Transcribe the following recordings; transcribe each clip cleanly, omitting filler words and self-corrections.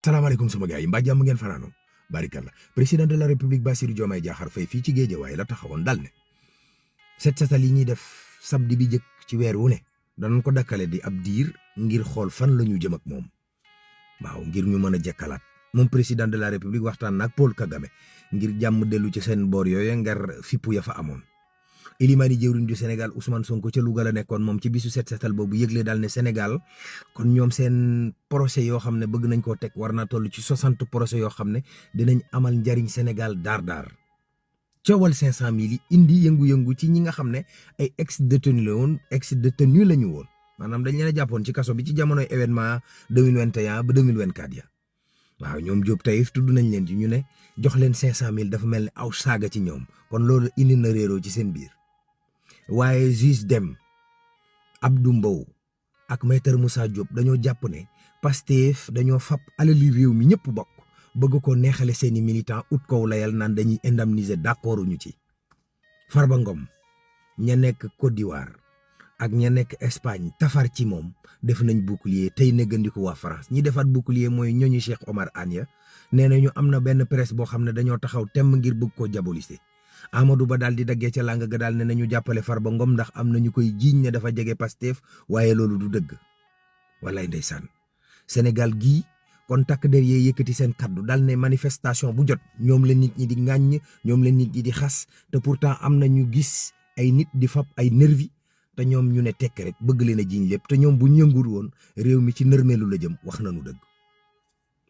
salaamaaleykum sama gars yi mbaa jàmm ngeen fanaanoo barikalla président de la république Bassirou Diomaye Diakhar Faye fii ci Guédiawaye la taxawoon dal ne set setal yi ñuy def samedi bi jëkk ci weer wu ne danañ ko dakkale di ab diir ngir xool fan la ñu jëm ak moom waaw ngir ñu mën a jekkalaat moom président de la république waxtaan na ak Paul Kagame ngir jàmm dellu ci seen boor yooyu ngar fippu ya fa amoon. Elimani jëwriñ du Sénégal Ousmane Sonko ca Louga la nekkoon moom ci bisu set setal boobu yëgle daal ne Sénégal kon ñoom seen projet yoo xam ne bëgg nañ koo teg war naa toll ci 60 projets yoo xam ne dinañ amal njariñ Sénégal daar coowal 500 000 yi indi yëngu-yëngu ci ñi nga xam ne ay ex détenu la woon ex détenu la ñu woon maanaam dañ leen a jàppoon ci kaso bi ci jamonoy événement 2021 ba 2024 ya waaw ñoom Diop Taïf tudd nañ leen ci ñu ne jox leen 500 000 dafa mel ne aw saaga ci ñoom kon loolu indi na réeroo ci seen biir. waaye juge Dème Abdou Mbow ak maître Moussa Diop dañoo jàpp ne Pastef dañoo fab alali réew mi ñëpp bokk bëgg ko neexale seeni militant ut kow layal naan dañuy indemniser d'accord ñu ci. Farba Ngom ña nekk Côte d'Ivoire ak ña nekk Espagne tafar ci moom def nañ bouclier tey neggandiku waa France ñi defaat bouclier mooy ñooñu Cheikh Omar Anne ya nee nañu am na benn presse boo xam ne dañoo taxaw temm ngir bëgg koo diaboliser. Amadou Ba daal di daggee ca làng ga daal ne nañu jàppale Farba Ngom ndax am na ñu koy jiiñ ne dafa jege Pastef waaye loolu du dëgg wallaay ndeysaan Sénégal gii kon takk der yee yëkkati seen kaddu daal ne manifestation bu jot ñoom la nit ñi di ŋàññ ñoom la nit ñi di xas te pourtant am na ñu gis ay nit di fab ay nervi te ñoom ñu ne tekk rek bëgg leen a jiiñ lépp te ñoom bu ñu yënguwul woon réew mi ci nërmeelu la jëm wax nañu dëgg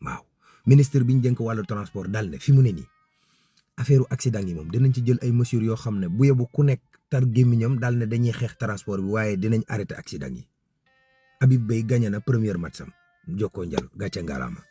waaw ministre bi ñu dénk wàllu transport daal ne fi mu ne nii. affaire accident yi moom dinañ ci jël ay mesures yoo xam ne bu yebu ku nekk tar gémmiñam daal ne dañuy xeex transport bi waaye dinañ arrêté accident yi Habib Beye gagné na première match am jokkoo njal gàcce ngalaama